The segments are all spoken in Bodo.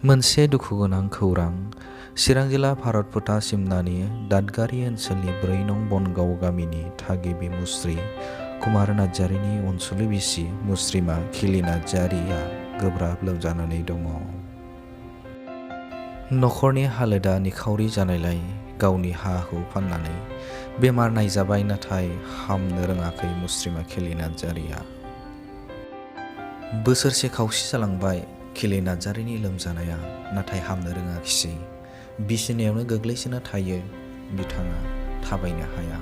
मोनसे दुखुगोनां खौरां। चिरां जिल्ला भारतपुटा सिमनानि दादगारि ओनसोलनि 4 नं बनगाव गामिनि थागिबि मुस्रि कुमार नार्जारिनि अनसुलि बिसि मुस्रिमा खिलि नार्जारिया गोब्राब लोमजानानै दङ। नखरनि हालोदा निखावरि जानायलाय गावनि हा-हु फाननानै बेमार नायजाबाय, नाथाय हामनो रोङाखै मुस्रिमा खिलि नार्जारिया। बोसोरसे खावसे जालांबाय खिलि नार्जारिनि लोमजानाया, नाथाय हामनो रोङाखिसै। बिसिनायावनो गोग्लैसोना थायो। बिथाङा थाबायनो हाया।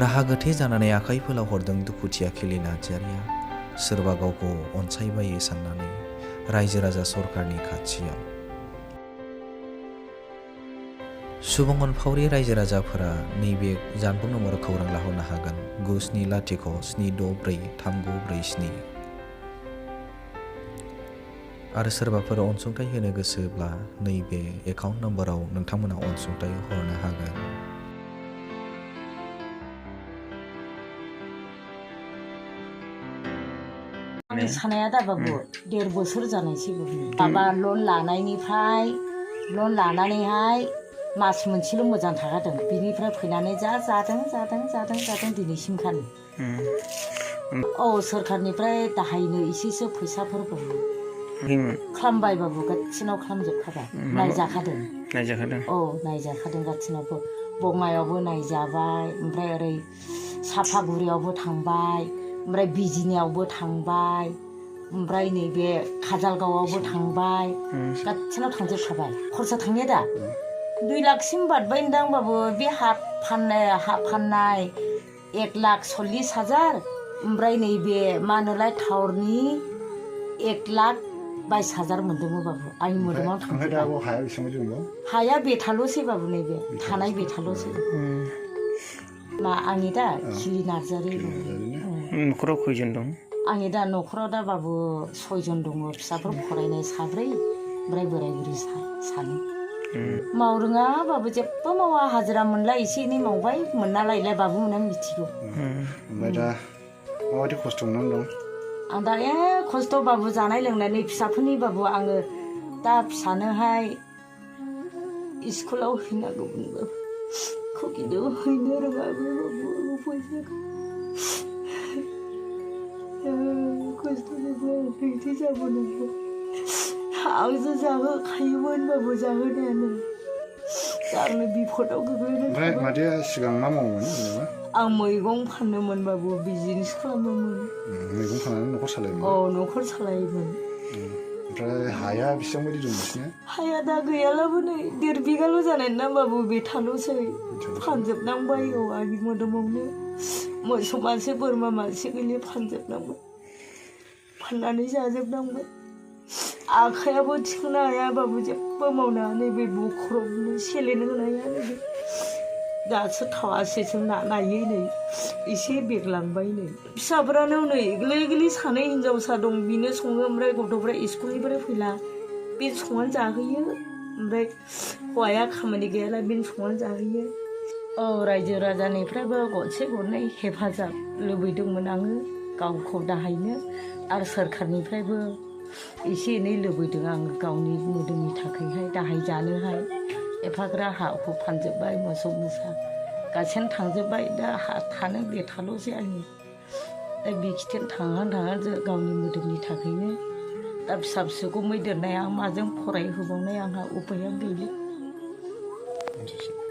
राहा गोथे जानानै आखाइ फोलावहरदों दुखुथिया खिलि नार्जारिया, सोरबा गावखौ अनसायबायो साननानै रायजो राजा सरकारनि खाथियाव। सुबुं अनफावरि रायजो राजाफोरा नैबे जानबुं नम्बराव खौरां लाहरनो हागोन 9706743947। आरो सोरबाफोर अनसुंथाइ होनो गोसोब्ला नैबे एकाउन्ट नम्बराव नोंथांमोना अनसुंथाइ हरनो हागोन। आंनि सानाया दाबाबो 1.5 बोसोर जानायसै। माबा लन लानानैहाय मास मोनसेल' मोजां थाखादों। बिनिफ्राय फैनानै जादों दिनैसिमखालि। सोरखारनिफ्राय दाहायनो एसेसो फैसाफोरबो खालामबायबाबो गासिनाव खालामजोबखाबाय। नायजाखादों। नायजाखादों गासिनावबो। बङाइयावबो नायजाबाय, ओमफ्राय ओरै साफागुरियावबो थांबाय, ओमफ्राय बिजिनियावबो थांबाय, ओमफ्राय नैबे काजलगावआवबो थांबाय। गासिनाव थांजोबखाबाय। खरसा थांनाया दा 2 लाखसिम बारबाय होनदांबाबो बे हा फाननाय 1,40,000, ओमफ्राय नैबे मा होनोलाय टाउरनि 1,22,000 मोनदोंमोन बाबु। आंनि मोदोमाव थांजोबबाय। हाया बेथाल'सैबाबु, नैबे थानाय बेथाल'सै। मा आंनि दा खिलि नार्जारि। न'खराव खयजन दं? आंनि दा न'खराव दा बाबु 6 जन दङ। फिसाफोर फरायनाय 4, ओमफ्राय बोराय बुरि 2। मावरोङाबाबो जेबो मावा, हाजिरा मोनला एसे एनै मावबाय, मोनना लायलाय बाबु मोनहा मिथिगौ। ओमफ्राय दा माबायदि खस्थ' मोननानै दं? आं दा खस्थ' बाबु जानाय लोंनायनि फिसाफोरनि बाबु आङो दा फिसानोहाय स्कुलाव हैनांगौमोनबो खिन्थु हैनो रोङाबो बाबु फैसाखौ। खस्थ'निबो हैथि जाबोनांगौ। आंसो जाहोखायोमोन बाबु जाहोनायानो। दा आंनो बिपदआव गोग्लैनानै। ओमफ्राय मादैया सिगां मा मावोमोन जेनेबा? आं मैगं फानोमोन बाबु, बिजनेस खालामोमोन। मैगं फाननानै न'खर सालायोमोन? न'खर सालायोमोन। ओमफ्राय हाया बेसेबां बायदि दं नोंसिना? हाया दा गैयालाबो नै 1.5 बिगाल' जानाय ना बाबु, बेथाल'सै। फानजोबनांबाय। आंनि मोदोमावनो मोसौ मासे बोरमा मासे गैले फानजोबनांबाय। फाननानै जाजोबनांबाय। आखाइयाबो थिखोनो हाया बाबु, जेबो मावनो हाया। नैबे बखर'बनो सेलेन होनो हाया। नैबे दासो थावासेसो नायै नै एसे बेरलांबाय। नै फिसाफ्रानो नै गोरलै 2 हिनजावसा दं, बिनो सङो। ओमफ्राय गथ'फ्रा स्कुलनिफ्राय फैला बे संनानै जाहोयो। ओमफ्राय हौवाया खामानि गैयाला बेनो संनानै जाहोयो। रायजो राजानिफ्रायबो गरसे गरनै हेफाजाब लुबैदोंमोन आङो गावखौ दाहायनो, आरो सोरखारनिफ्रायबो एसे एनै लुबैदों आङो गावनि मोदोमनि थाखायहाय दाहाय जानोहाय। एफाग्रा हा-हु फानजोब्बाय, मोसौ मोसा गासैनो थांजोब्बाय। दा हा थानो बेथाल'सै आंनि। दा बेखिथियानो थांहां गावनि मोदोमनि थाखायनो। दा फिसा फिसौखौ मैदेरनाया माजों फरायहोबावनाय, आंहा उपाया गैला।